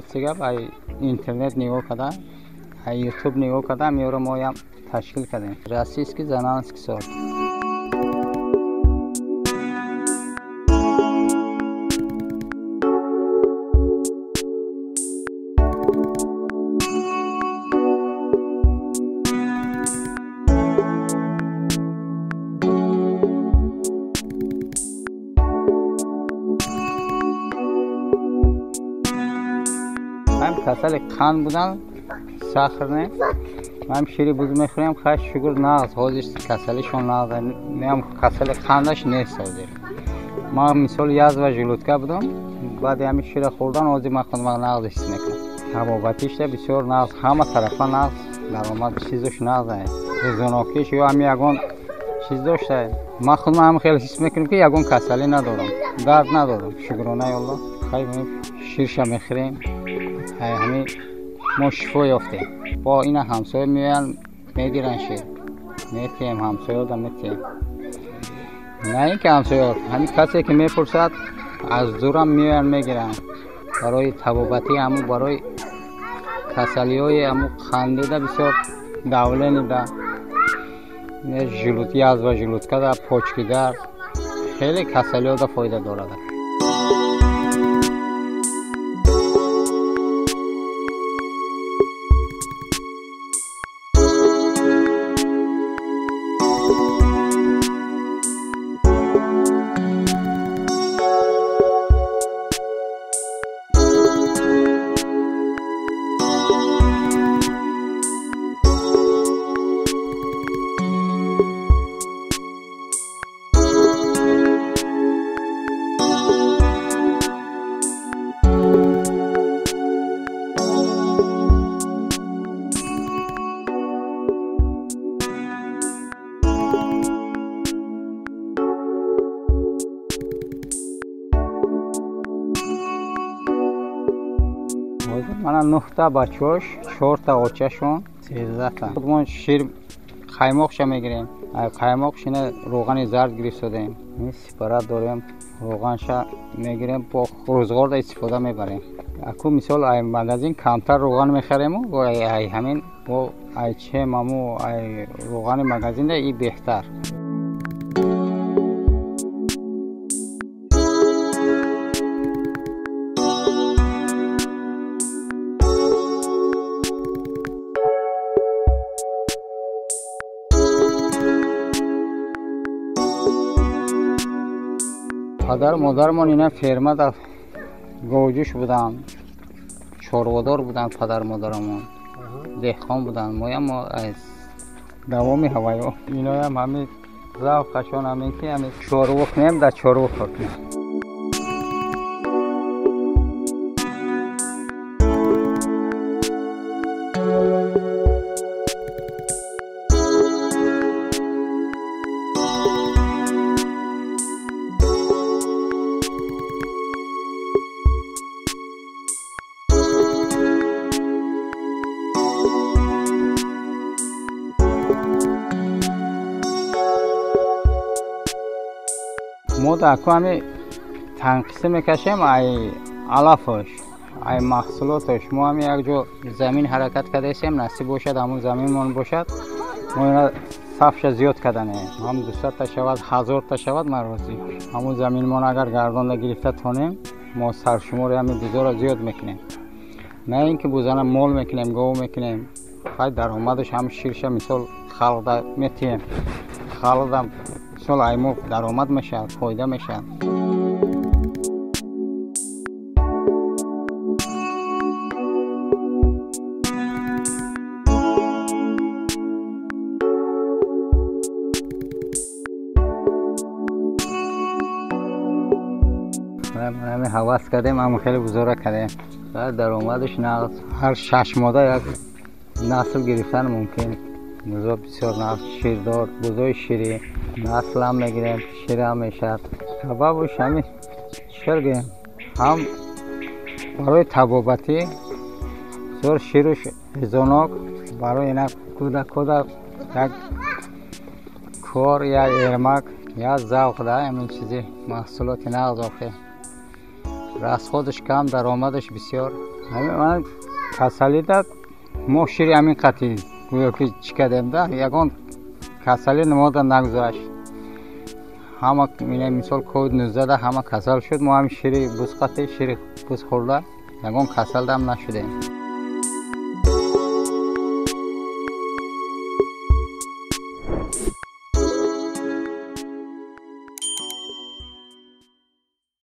Рости гап, ай интернет нигоҳ карда, ай ютуб нигоҳ карда, ҳамиёро моям ташкил кардем. Российский зананский сорт. Касали қанд будан, сахр не. Ман шири буз мехӯрем, хаш шукр нағз. Ҳозир касалишон нағз. Меам касали қандаш нест ҳозир. Ман мисол язва желудка будам, баъди ҳамин шира хӯрдан ҳозир ман худам нағз ҳис мекунам. Табобатишда бисёр нағз, ҳама тарафа нағз, даромад чизош нағз. Резонокиш ё ҳами ягон чиз дошта. Ман худам ҳам хеле ҳис мекунам ки ягон касалӣ надорам, дард надорам. Шукронаи Аллоҳ. Хай ширша мехӯрем. Ҳамин мо шифо ёфтем. Бо ина ҳамсоя меоянд, мегиранд шир. Метиҳем ҳамсояда метиҳем. На ин ки ҳамсоя, ҳамин касе ки мепурсад аз дурам меоянд мегиранд. Барои табобатӣ ҳамун барои касалиҳои ҳамун қандида бисёр давленида, язва желудкада, почкидард, хеле касалиҳода фоида дорад. Мана 9та бачаҳош, 4та очашон, 13та. Худмон шир қаймоқша мегирем. Қаймоқ шина равғани зард гирифтодем. Сипарат дорем, равғанша мегирем, бо рӯзғорда истифода мебарем. Аку мисол ай магазин камтар равған мехарему, ай ҳамин бо ай чем аму ай равғани магазинда и беҳтар. Падару модармон ина фермада говҷӯш буданд, чорводор буданд, падару модарамон деҳқон буданд. Моям аз давоми ҳавайо иноям ҳамин завқашон ҳамин ки ҳамин чорво кунем, дар чорво кор кунем. Мо даку ҳами танқисӣ мекашем ай алафаш, ай маҳсулоташ. Мо ҳами як ҷо замин ҳаракат кардаистем, насиб бошад ҳамун заминмон бошад, мо ина сафша зиёд карданем. Ҳам 200та шавад, 1000та шавад, ман розӣ. Ҳамун заминмон агар гардонда гирифта тонем, мо саршумори ҳамин бузоро зиёд мекунем. На ин ки бузана мол мекунем, гов мекунем, хай даромадаш ҳам ширша мисол халқда метиҳем. Халқда мисол ай мо даромад мешавад, фоида мешавад. Ҳамин ҳавас кардем, ҳамин хеле бузора кардем. Даромадаш нағз, ҳар 6 моҳда як насл гирифтан мумкин. Бузо бисёр нағз, ширдор, бузои ширӣ. Насл ҳам мегирем, шир ҳам мешавад. Сабабаш ҳамин чӣ гӯем, ҳам барои табобатӣ бисёр шируш резонок, барои ина кӯдакода як кор, як эрмак, як завқ да ҳамин чизи маҳсулоти нағз охир. Расходаш кам, даромадаш бисёр. Ман касалида мо шири ҳамин қатӣ гӯё ки чӣ кардем да, ягон касалӣ намода нагузашт. Ҳама, мисол, ковид 19 да ҳама касал шуд, мо ҳамин шири буз қатӣ, шири буз хӯрда, ягон касалдам нашудем.